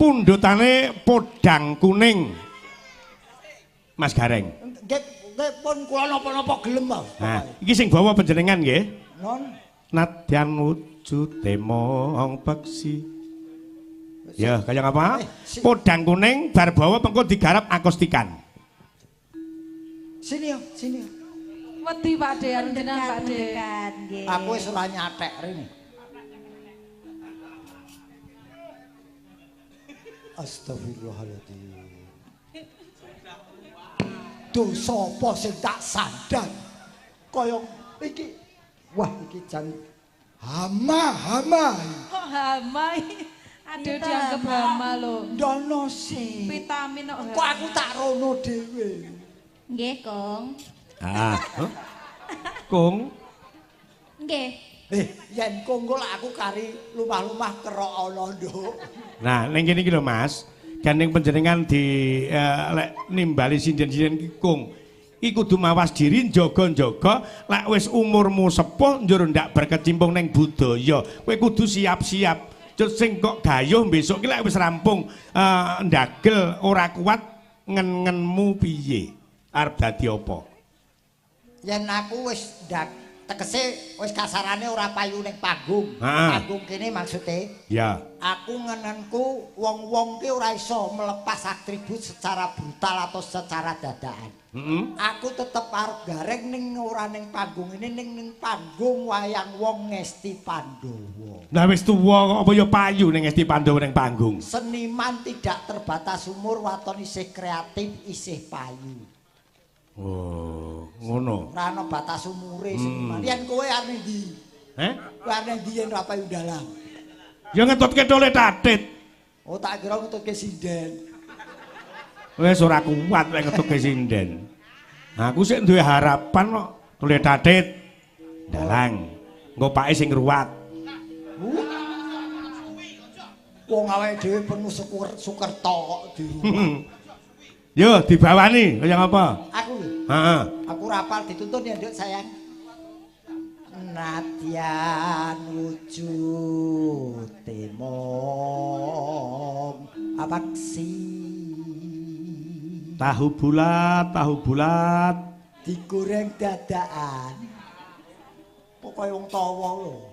Pundhutane podang kuning. Mas Gareng. Nggih, nggih pun kula napa-napa gelem to. Nah, iki sing bawa panjenengan nggih. Non. Nadyan wujude mong peksi. Ya, kaya ngapa? Podang kuning bar bawa pengko digarap akustikan. Sini yo, sini yo. Wedi Pak De, arep jenengan Pak De. Aku wis ora nyathek rene. Astagfirullahaladzim. Dosa apa sing tak sandang? Kaya iki. Wah, iki jan hama-hama. Kok hama? Aduh, dianggap hama lho. Ndono sih. Vitamin kok. Kok aku tak rono dhewe. Nggih, Kong. Ah, Kong. Nggih. Yen Kong kok aku kari lumah-lumah kerok ana, Nduk. Nah, ning kene iki lho, Mas. Gandeng panjenengan di lek nimbali sinden-sinden iki Kong. Iki kudu mawas diri njaga-njaga lek wis umurmu sepuh njur ndak berkecimpung ning budaya. Kowe kudu siap-siap. Jur sing kok gayuh besok iki lek wis rampung ndagel ora kuat ngen-ngenmu piye? Arep dadi apa? Yen aku wis ndak tegese wis kasarane ora payu ning panggung. Panggung kene maksude. Ya. Aku ngenenku wong-wong ki ora iso melepas atribut secara brutal atau secara dadakan. Aku tetep arep gareng ning ora ning panggung ini ning panggung wayang wong Ngesti Pandowo. Lah wis tuwa kok apa ya payu ning Ngesti Pandowo ning panggung. Seniman tidak terbatas umur, waton isih kreatif, isih payu. Oh, ngono. Ora ana batas umure seniman. Yen kowe arep ndi? Heh? Kowe arep ndi yen ora payu dalang? Ya ngetutke tole tatit. Oh, tak kira ngetutke sinden. Wis ora kuat lek ngetutke sinden. Aku sik duwe harapan kok tole tatit dalang. Engko pake sing ngruwat. Wong awake dhewe penuh Sukerta kok diruwat. Yo dibawani kaya ngapa? Aku lho. Heeh. Aku rapal dituntun ya, Nduk sayang. Nadyan wujude mong apaksi. Tahu bulat digoreng dadakan. Pokoke wong tawa lho.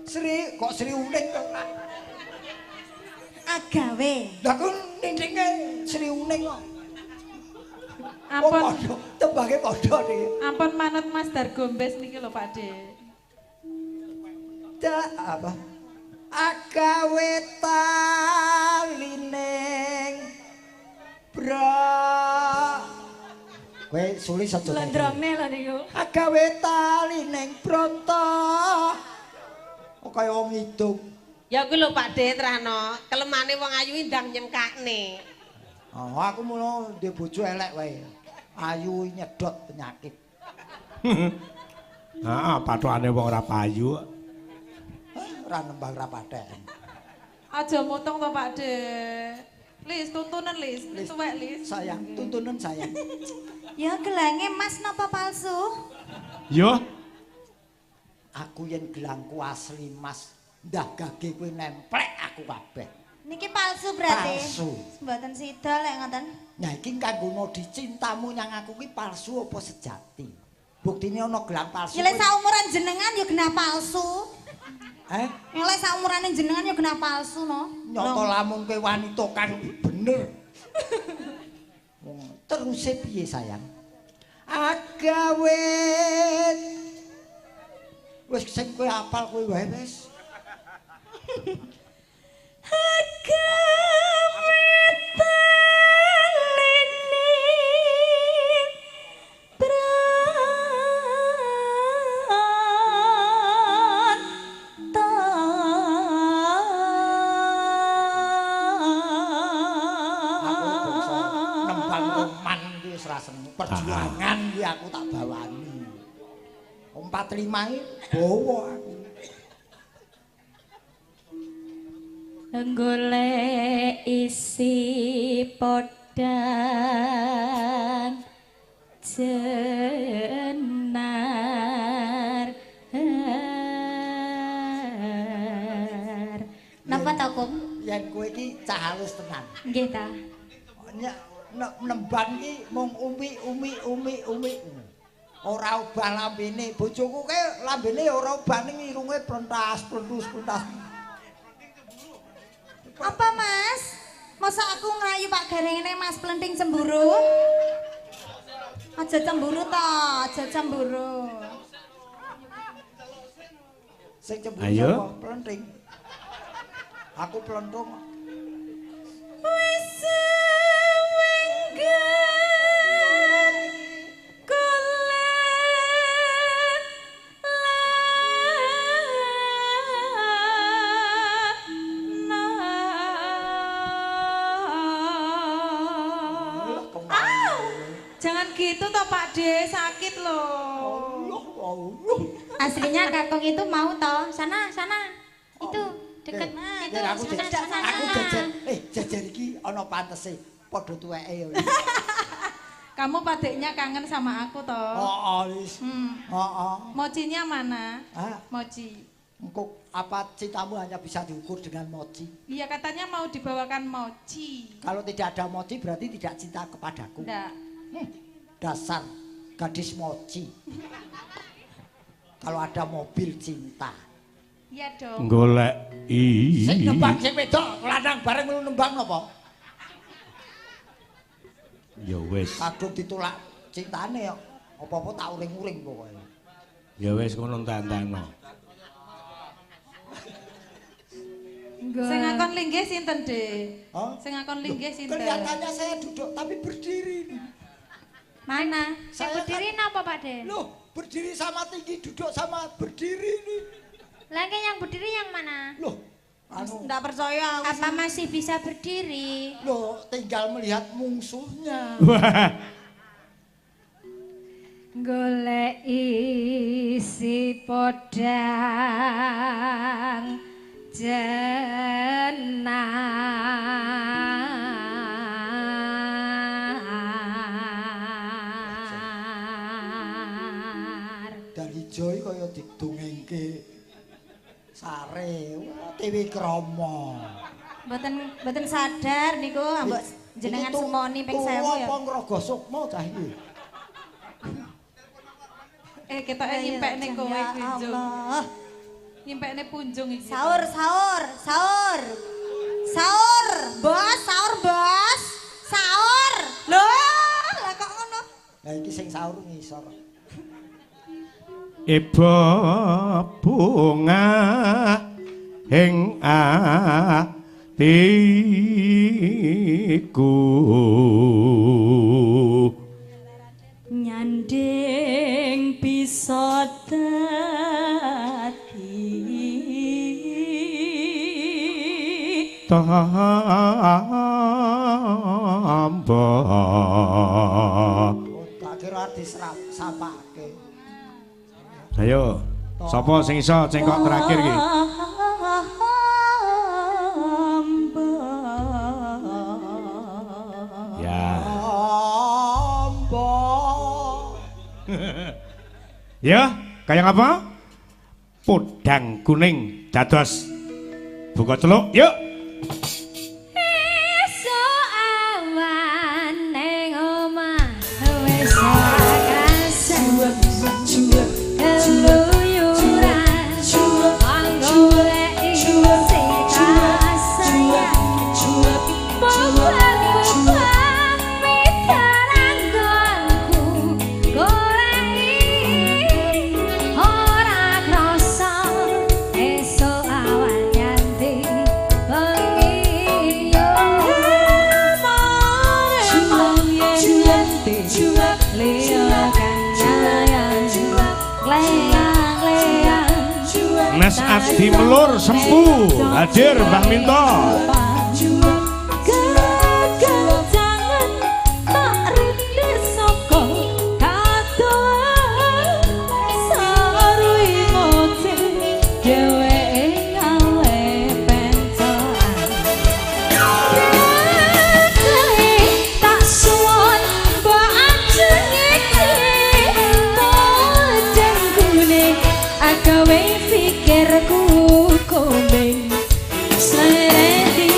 Sri kok Sri Uning kok. Agawe. Lah ku nindinge Sri Uning kok. Ampun tembange padha niki. Ampun manut Mas Dargombes niki lho Pak De. Da apa? Agawe talining bra. Kowe sulis aja. Lendrongne lho niku. Agawe talining bronto. Kok kaya wong ngidung. Ya kuwi lho Pak De Trahno, kelemane wong ayu ndang nyengkakne. Oh, aku mulo ndek bojo elek wae. Ayu nyedot penyakit. Heeh, pathokane wong ora payu. Ora nembang ra patheken. Aja motong to Pak De. Lis, tuntunan Lis, tuwek Lis. Sayang, tuntunan sayang. Ya gelange Mas napa palsu? Yo. Aku yen gelangku asli Mas, ndah gage kowe nemplek aku kabeh. Niki palsu berarti. Palsu. Mboten sida lek ngoten. Nah iki kanggo nodi cintamu nyang aku ki palsu apa sejati? Buktine ana gelang palsu. Ya lek saumuran jenengan ya genah palsu. Eh? Ya lek saumurane jenengan ya genah palsu no. Nyata lamun kowe wanita kang bener. Wong teruse piye sayang? Agawe wis sing kowe apal kowe wae wis. Agawe talining bronto. Aku bangsa nembang roman iki wis ra seneng. Perjuangan iki aku tak bawani. 45 iki bawa aku. Golek isi podang jenar. Napa to, Kung? Yen kowe iki cah halus tenan. Nggih ta. Nembang iki mung umi umi umi umi. Ora obah lambene. Bojoku ke lambene ora obah ning irunge plentas plentus plentas. Apa Mas? Masa aku ngrayu Pak Gareng ini Mas Plenting cemburu? Aja cemburu ta, aja cemburu. Sing cemburu sapa? Plenting. Aku plentung. Wis wenggen jangan gitu toh Pak De, sakit loh. Aslinya Kakung itu mau toh, sana sana. Itu deket itu. Aku sana, sana, aku jajar. Jajar iki ana pantese, padha tuweke ya. Kamu padeknya kangen sama aku toh. Heeh, wis. Heeh. Mochinya mana? Hah? Mochi. Engko apa cintamu hanya bisa diukur dengan mochi? Iya, katanya mau dibawakan mochi. Kalau tidak ada mochi berarti tidak cinta kepadaku. Nggak. Dasar gadis mochi. Kalau ada mobil cinta. Iya dong. Golek i. Sing nembang sing wedok lanang bareng melu nembang napa? Ya wis. Kadung ditolak cintane kok. Apa-apa tak uring-uring pokoke. Ya wis kono entek-entekno. Sing ngakon linggih sinten, De? Hah? Sing ngakon linggih sinten? Kelihatannya saya duduk tapi berdiri. Mana? Sing berdiri kan, napa Pak De? Loh, berdiri sama tinggi, duduk sama berdiri ini. Lagi yang berdiri yang mana? Loh, anu. Nggak percaya aku. Apa masih bisa berdiri? Loh, tinggal melihat musuhnya. Golek isi podang jenar. Dari Joy kaya didongengke sare, Dewi Kromo. Mboten mboten sadar niku ambok jenengan sumoni ping 1000 ya. Apa ngrogo sukma cah iki? Ketoke nyimpekne kowe kuwi, nyimpekne punjung iki. Sahur, sahur, sahur. Sahur, Bos, sahur, Bos. Sahur. Lho, lah kok ngono? Lah iki sing sahur ngisor. Eba bunga ing atiku nyanding bisa dadi tamba. Oh, tak kira disapake. Ayo, sapa sing iso cengkok terakhir iki? Ya. Ya, kaya apa? Podang kuning dados buka celuk, yuk. Esuk awan ning omah wis akasen keluyuran anggoleki sing kasayang bubar-bubar mitaranggonku goleki ora krasa esuk awan nyanti bengi yo Mas Adi Melur Sempu hadir Mbah Minto. Pikirku komeng. Slereti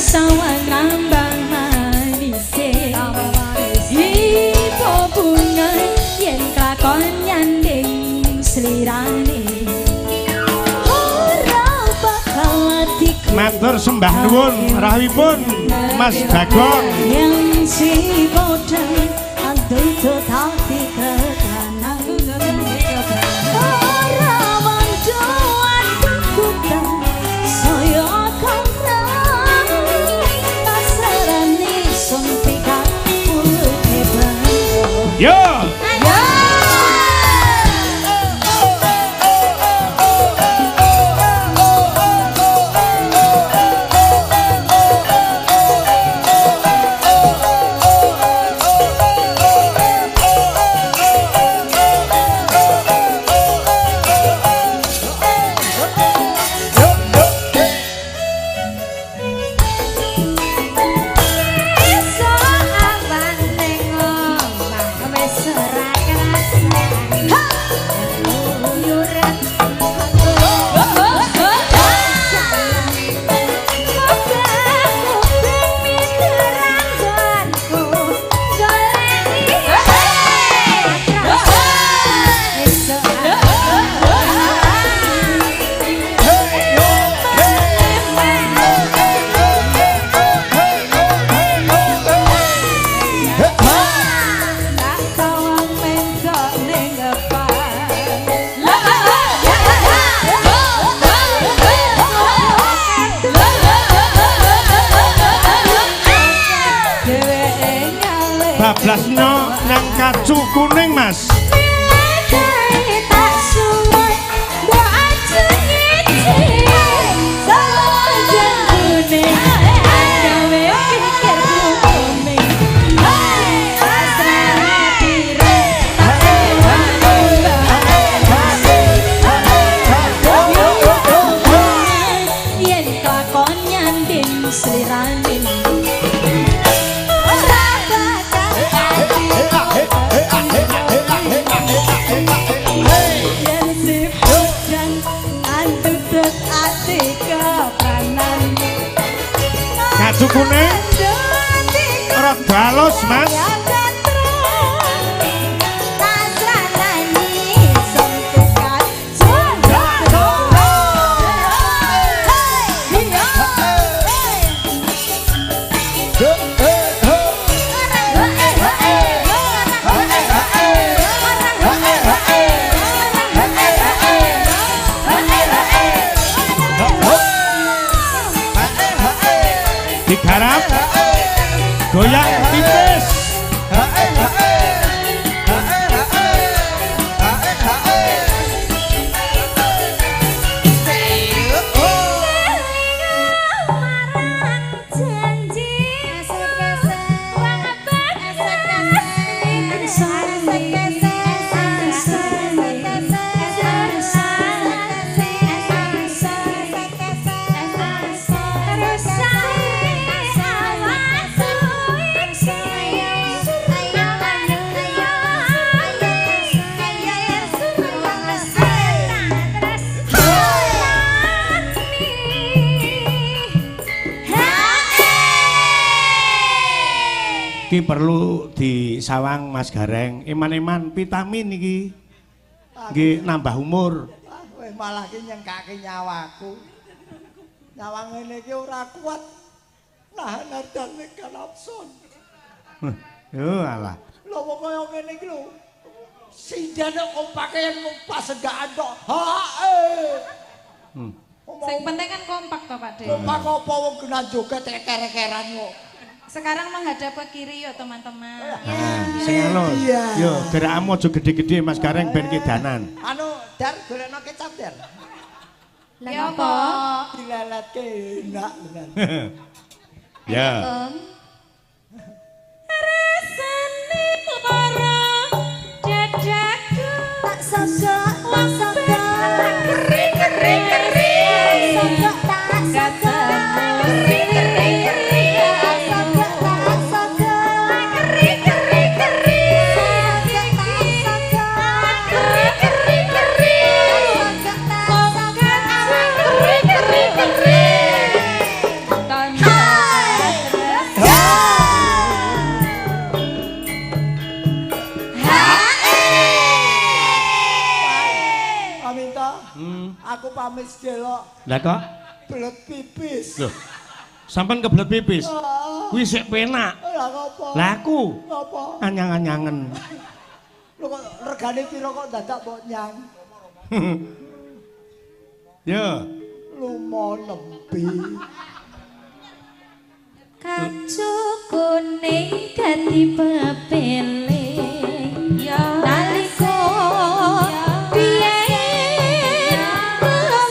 sawang nambah manise. Ipo bunga yen kelakon nyanding slirane. Ora bakal atiku. Matur sembah nuwun rawuhipun Mas Bagong. Yang si bodang antutut hati ketanang. Ora wando atiku saya karang pasarane sun pikat mulute bangga. Yo. Bablasno nang kacu kuning Mas. Yen kelakon nyanding slirane. Yen si podang antutut ati kepranan. Kacu kuning rada halus Mas. Digarap goyang tipis. Iki perlu disawang Mas Gareng. Eman-eman vitamin iki. Nggih nambah umur. Wah, malah ki nyengkake nyawaku. Nyawa ngene iki ora kuat nahan ardane kalapson. Yo alah. Lho wong kaya ngene iki lho. Sindane kok pakaian mung pasegaan tok. Ha eh. Sing penting kan kompak to Pak De. Kompak apa wong kena joget keker-keran kok. Sekarang menghadap ke kiri yuk teman-teman. Nah, sing alus. Yo gerakmu aja gede-gede Mas Gareng ben kedanan. Anu Dar golekno kecap Dar. Ya apa? Dileletke enak tenan. Ya. Rasane lara dadaku tak sogok tak sogok keri keri keri sogok tak sogok keri keri keri sogok tak sogok keri keri keri sogok tak sogok keri keri keri sogok tak sogok keri keri keri tanda. Aku pamit sedelok. Lah kok belet pipis. Lho. Sampeyan kebelet pipis. Kuwi sik penak. Lah ngopo? Lah aku ngopo? Anyang-anyangen. Lho kok regane pira kok dadak mbok nyang? Yo. Lumo nembe. Kacu kuning dadi pepeling. Ya. Nalika biyen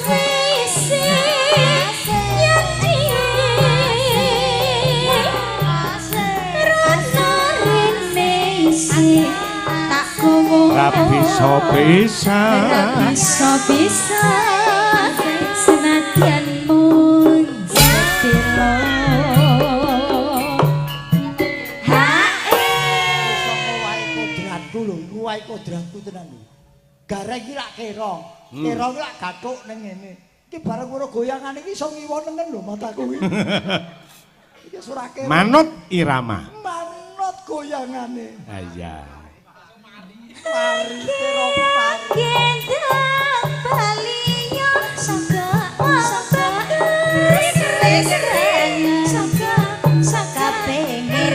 wis nyadi rasa rene isih tak kowo Ra bisa bisa. Ra bisa bisa senadyan mung sedelo. Wae kodratku tenan lho. Gareng iki lak kera. Kera iki lak gathuk ning ngene. Iki bareng ora goyangane iki iso ngiwo nengen lho mataku iki. Iki ora kera. Manut irama. Manut goyangane. Ha iya. Mari kera mari. Gendang baliyo saka saka saka saka pengen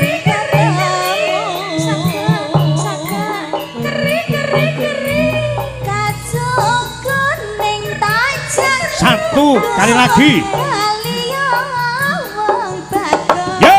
satu kali lagi. Yo.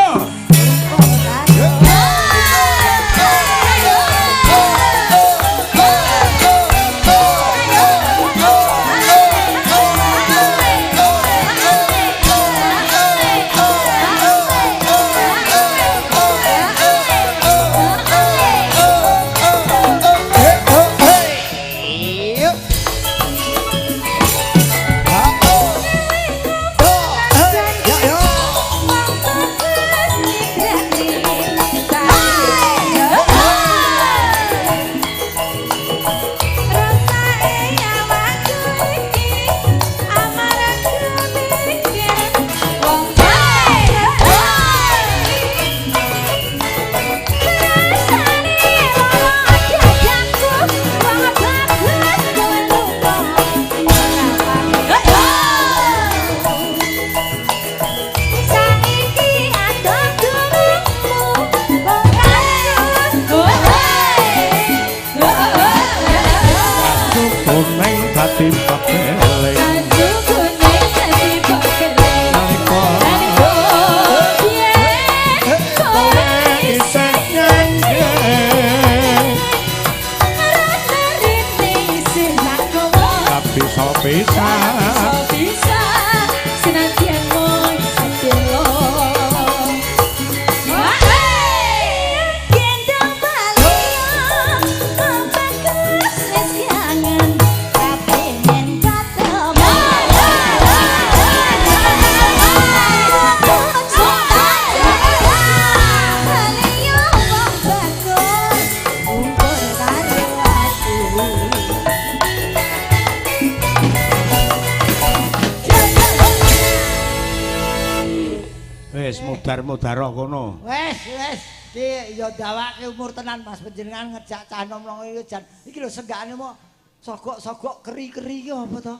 Mudar-mudar kono. Wes, wes, iki ya dawake umur tenan Mas panjenengan ngejak cah nom-nom iki jan. Iki lho senggakane mok sogok-sogok keri-keri iki apa to?